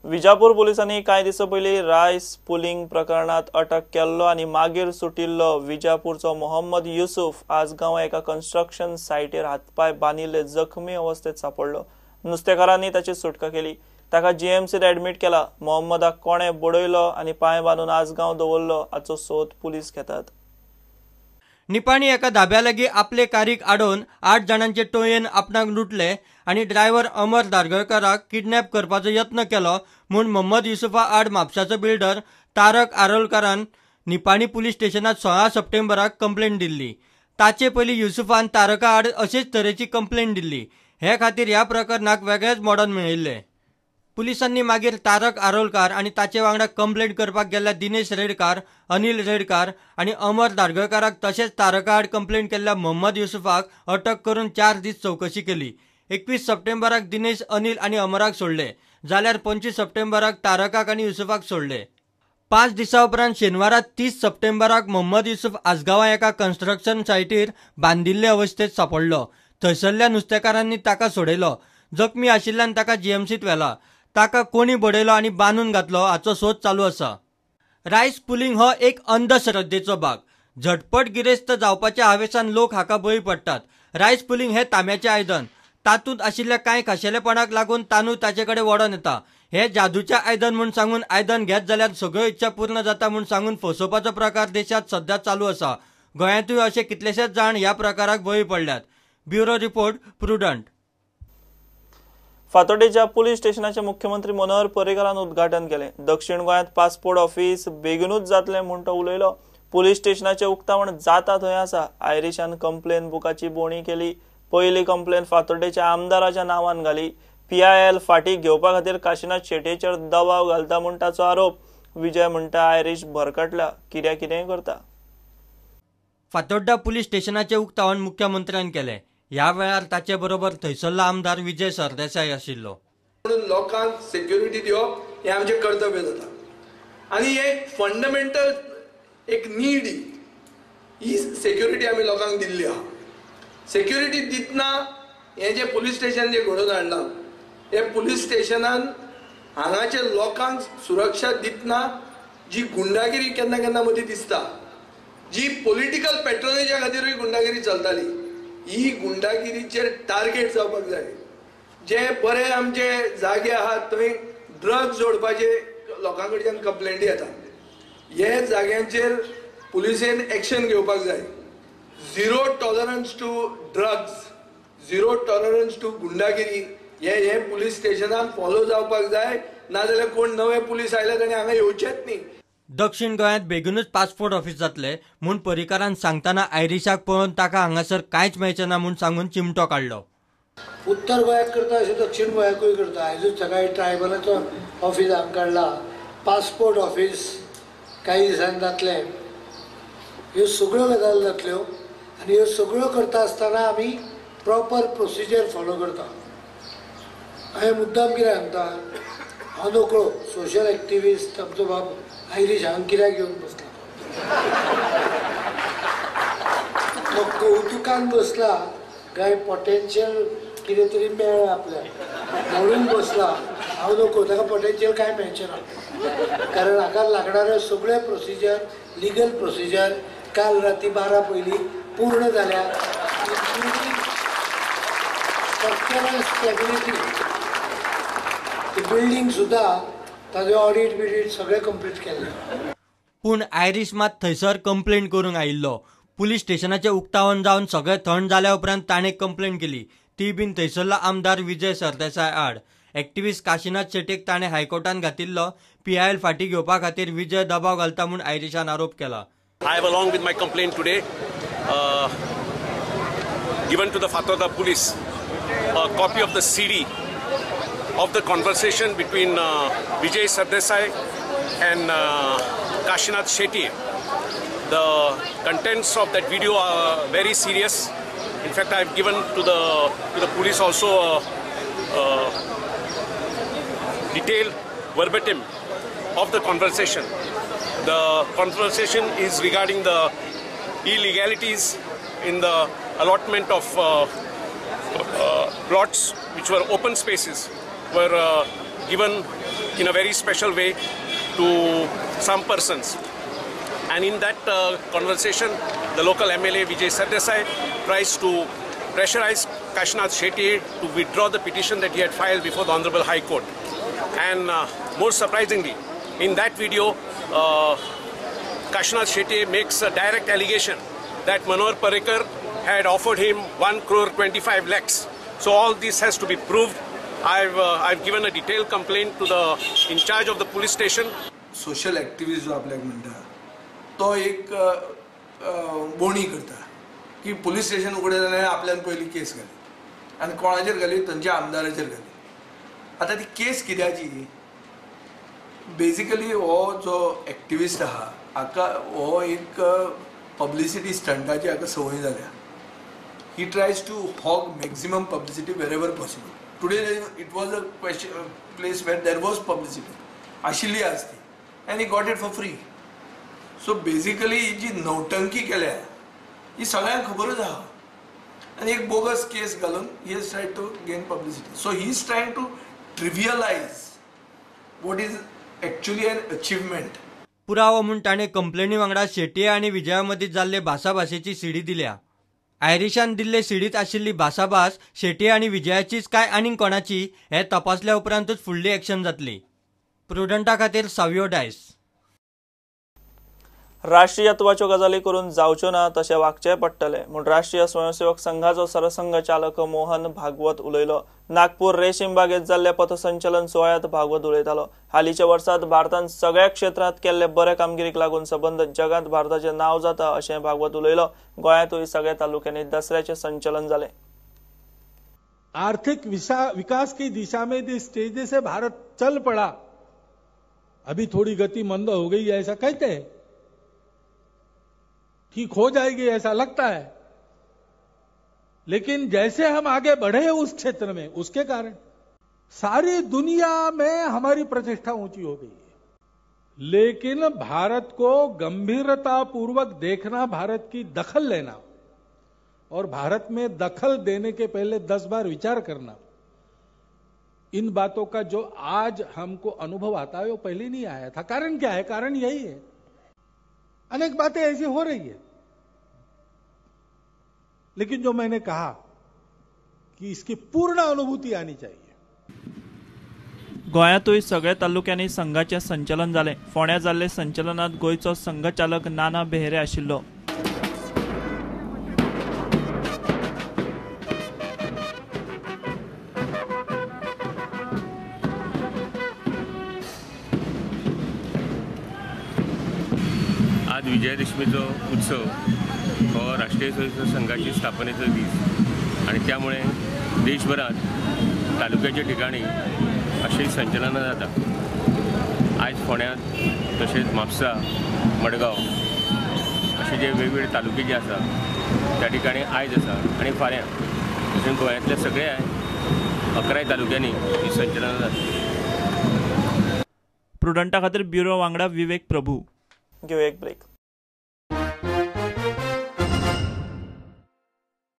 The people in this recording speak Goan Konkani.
विजापूर पोलिसांनी कांय दिसां पयलीं रायस पुलिंग प्रकरणांत अटक केल्लो आनी मागीर सुटिल्लो विजापूरचो मोहम्मद युसुफ आज गांवां एका कन्स्ट्रक्शन सायटीर हातपाय बांदिल्ले जखमी अवस्थेत सापडलो. नुस्तेकारांनी ताची सुटका केली. ताका जीएमसीत ऍडमीट केला. मोहम्मदाक कोणे बडयलो आनी पांय बांदून आजगांव दवरलो हाचो सोद पुलीस घेतात. निपाणी एका धाब्या लागीं आपले कारीक आडोवन 8 जाणांचे टोळयेन आपणाक लुटले आनी ड्रायव्हर अमर दारगळकाराक किडनॅप करपाचो यत्न केलो म्हूण मोहम्मद युसुफा आड म्हापशाचो बिल्डर तारक आरोलकारान निपाणी पुलीस स्टेशनात 16 सप्टेंबराक कंप्लेन दिल्ली. ताचे पयलीं युसुफान तारका आड अशेच तरेची कंप्लेन दिल्ली. हे खातीर ह्या प्रकरणाक वेगळेच मोडण मेळिल्लें. पुलिसांनी मागीर तारक आरोलकार आनी ताचे वांगडा कंप्लेंट करपाक गेल्ल्या दिनेश रेडकार, अनिल रेडकार आनी अमर दारगळकाराक तशेंच तारका आड कंप्लेंट केल्ल्या मोहम्मद युसुफाक अटक करून 4 दीस चवकशी केली. 21 सप्टेंबराक दिनेश, अनिल आनी अमराक सोडले, जाल्यार 25 सप्टेंबराक तारकाक आनी युसुफाक सोडले. 5 दिसां उपरांत शेनवारा 30 सप्टेंबराक मोहम्मद युसुफ आजगांवां एका कन्स्ट्रक्शन सायटीर बांदिल्ले अवस्थेत सापडलो. थंयसरल्या नुस्तेकारांनी ताका सोडयलो. जखमी आशिल्ल्यान ताका जीएमसीत व्हेला. ताका कोणी बडयलो आनी बांदून घातलो हाचो सोद चालू आसा. रायस पुलिंग हो एक अंधश्रद्धेचो भाग. झटपट गिरेस्त जावपाच्या हावेसान लोक हाका बळी पडटात. रायस पुलिंग हे तांब्याचें आयदन. तातूंत आशिल्ल्या कांय खाशेलेपणाक लागून तांदूळ ताचे कडेन वडोन येता. हे जादूचें आयदन म्हूण सांगून आयदन घेत जाल्यार सगळ्यो इच्छा पूर्ण जाता म्हूण सांगून फसोवपाचो प्रकार देशांत सध्या चालू आसा. गोंयांतूय अशे कितलेशेच जाण ह्या प्रकाराक बळी पडल्यात. Bureau report, Prudent. फातोर्डेच्या पुलीस स्टेशनाचे मुख्यमंत्री मनोहर पर्रीकारान उद्घाटन केलें. दक्षिण गोंयांत पासपोर्ट ऑफिस बेगिनूच जातलें म्हूण तो उलयलो. पुलीस स्टेशनाचें उक्तावण जाता थंय आसा. आयरिशान कंप्लेन बुकाची बोणी केली. पयली कंप्लेन फातोर्डेच्या आमदाराच्या नांवान घाली. पीआयएल फाटी घेवपा खातीर काशिनाथ शेटयेचेर दबाव घालता म्हूण ताचो आरोप. विजय म्हणटा आयरीश भरकटला, कित्या कितेंय करता. फातोड्डा पुलीस स्टेशनाचें उक्तावण मुख्यमंत्र्यान केलें. ह्या वेळार ताचे बरोबर थंयसरलो आमदार विजय सरदेसाय आशिल्लो. म्हणून लोकांक सेक्युरिटी दिवप हें आमचें कर्तव्य जाता आनी एक फंडमेंटल एक नीड ही सेक्युरिटी आमी लोकांक दिल्ली आहा. सेक्युरिटी दितना हें जें पुलीस स्टेशन जें घडोवन हाडलां हें पुलीस स्टेशनान हांगाचे लोकांक सुरक्षा दितना जी गुंडागिरी केन्ना केन्ना मदीं दिसता, जी पॉलिटिकल पेट्रोनेजा खातीरूय गुंडागिरी चलताली, ही गुंडागिरीचेर टार्गेट जावपाक जाय. जे बरे आमचे जागे आहात थंय ड्रग्स जोडपाचे लोकां कडच्यान कंप्लेंटी येता. हे जाग्यांचेर पुलिसेन एक्शन घेवपाक जाय. Zero tolerance to drugs, zero tolerance to गुंडागिरी हे हे पुलीस स्टेशनान फॉलो जावपाक जाय. नाजाल्यार कोण नवे पुलीस आयले ताणी हांगा येवचेच न्ही. दक्षिण गोंयांत बेगीनूच पासपोर्ट ऑफिस जातले म्हूण पर्रीकारान सांगतना आयरिशाक पळोवन ताका हांगासर कांयच मेळचें ना म्हूण सांगून चिमटो काडलो. उत्तर गोंयाक करता अशें दक्षिण गोंयाकूय करता. आयजूच सकाळी ट्रायबलाचो ऑफिस हांगा काडला, पासपोर्ट ऑफिस कांय दिसांनी जातलें. ह्यो सगळ्यो गजाली जातल्यो आनी ह्यो सगळ्यो करता आसतना आमी प्रॉपर प्रोसिजर फॉलो करता. हांवें मुद्दाम कितें सांगता, हांव नकळो सोशल एक्टिविस्ट आमचो बाब आयरीश हांगा कित्याक येवन बसला, तो कौतुकान बसला काय पोटेन्शियल कितें तरी मेळ्ळें आपल्याक म्हणून बसला. हांव नको, ताका पोटेन्शियल कांय मेळचें ना, कारण हाका लागणारे सगळे प्रोसिजर, लिगल प्रोसिजर काल राती 12 पयलीं पूर्ण जाल्या. स्ट्रक्चरल स्टेबिलिटी बिल्डींग सुद्दां ताजें ऑडिट बिडीट सगळें कंप्लीट केल्लें. पूण आयरीश मात थंयसर कंप्लेन करूंक आयिल्लो. पुलीस स्टेशनाचें उक्तावण जावन सगळें थंड जाल्या उपरांत ताणें कंप्लेन केली, ती बीन थंयसरलो आमदार विजय सरदेसाय आड. एक्टिविस्ट काशिनाथ शेटयेक ताणें हायकोर्टान घातिल्लो पीआयएल फाटी घेवपा खातीर विजय दबाव घालता म्हूण आयरिशान आरोप केला. I have along with my complaint today given to the Fatorda police a copy of the CD of the conversation between Vijay Sardesai and Kashinath Shetty. The contents of that video are very serious. In fact, I have given to the police also a detailed verbatim of the conversation. The conversation is regarding the illegalities in the allotment of plots which were open spaces were given in a very special way to some persons. And in that conversation, the local MLA Vijay Sardesai tries to pressurize Kashinath Shetye to withdraw the petition that he had filed before the Honorable High Court. And more surprisingly, in that video, Kashinath Shetye makes a direct allegation that Manohar Parrikar had offered him 1 crore 25 lakhs. So all this has to be proved. I've given a detailed complaint to the in charge of the police station. Social activist जो आपल्याक म्हणटा तो एक बोणी करता की पुलीस स्टेशन उगडे जाल्यार आपल्यान पयली केस घाली आनी कोणाचेर घाली, थंयच्या आमदाराचेर घाली. आतां ती केस कित्याची, बेजिकली हो जो एक्टिविस्ट आहा हाका हो एक पब्लिसिटी स्टंटाची हाका संवय जाल्या. He tries to hog maximum publicity wherever possible. Today it was a question place where there was publicity आशिल्ली आज ती, and he got it for free. So basically ही जी नौटंकी केल्या ही सगळ्यांक खबरूच आहा आनी एक बोगस केस घालून he has tried to gain publicity. So he is trying to trivialise what is actually an achievement. पुरावो म्हूण ताणें कंप्लेनी वांगडा शेट्ये आनी विजया मदीं जाल्ले भासाभाशेची सीडी दिल्या. आयरिशान दिल्ले सीडीत आशिल्ली भासाभास शेट्ये आनी विजयाचीच काय आनीक कोणाची हें तपासल्या उपरांतूच फुडली एक्शन जातली. प्रुडंटा खातीर सावियो डायस. राष्ट्रीयत्वाच्यो गजाली करून जावच्यो ना तशें वागचें पडटलें म्हूण राष्ट्रीय स्वयंसेवक संघाचो सरसंघचालक मोहन भागवत उलयलो. नागपूर रेशीम बागेत जाल्ल्या पथसंचलन सुवाळ्यांत भागवत उलयतालो. हालींच्या वर्सांत भारतान सगळ्या क्षेत्रांत केल्ले बरे कामगिरीक लागून सबंद जगांत भारताचें नांव जाता अशें भागवत उलयलो. गोंयांतूय सगळ्या तालुक्यांनी दसऱ्याचें संचलन जालें. आर्थिक विकास की दिशा में जिस तेजी से भारत चल पड़ा, अभी थोड़ी गति मंद हो गई ऐसा कहते हैं, ठीक हो जाएगी ऐसा लगता है, लेकिन जैसे हम आगे बढ़े उस क्षेत्र में, उसके कारण सारी दुनिया में हमारी प्रतिष्ठा ऊंची हो गई है। लेकिन भारत को गंभीरता पूर्वक देखना, भारत की दखल लेना और भारत में दखल देने के पहले 10 बार विचार करना, इन बातों का जो आज हमको अनुभव आता है वो पहले नहीं आया था। कारण क्या है? कारण यही है, अनेक बातें ऐसी हो रही है। लेकिन जो मैंने कहा कि इसकी पूर्ण अनुभूति आनी चाहिए। गोंयांतूय सगळ्या तालुक्यांनी संघाचें संचलन जालें. फोंड्या जाल्ले संचलनात गोंयचो संघचालक नाना बेहरे आशिल्लो. आज विजयादशमीचो उत्सव हो राष्ट्रीय स्वयंसेवक संघाची स्थापनेचो दीस आणि त्यामुळे देशभरात तालुक्याच्या ठिकाणी अशी संचलनां जाता. आयज फोंड्यांत तशेंच म्हापसा, मडगांव अशे जे वेगवेगळे तालुके जे आसा त्या ठिकाणी आयज आसा आनी फाल्यां तशेंच गोंयांतल्या सगळ्या 11 तालुक्यांनी ही संचलनां जाता. प्रुडंटा खातीर ब्युरो वांगडा विवेक प्रभू. घेवया एक ब्रेक.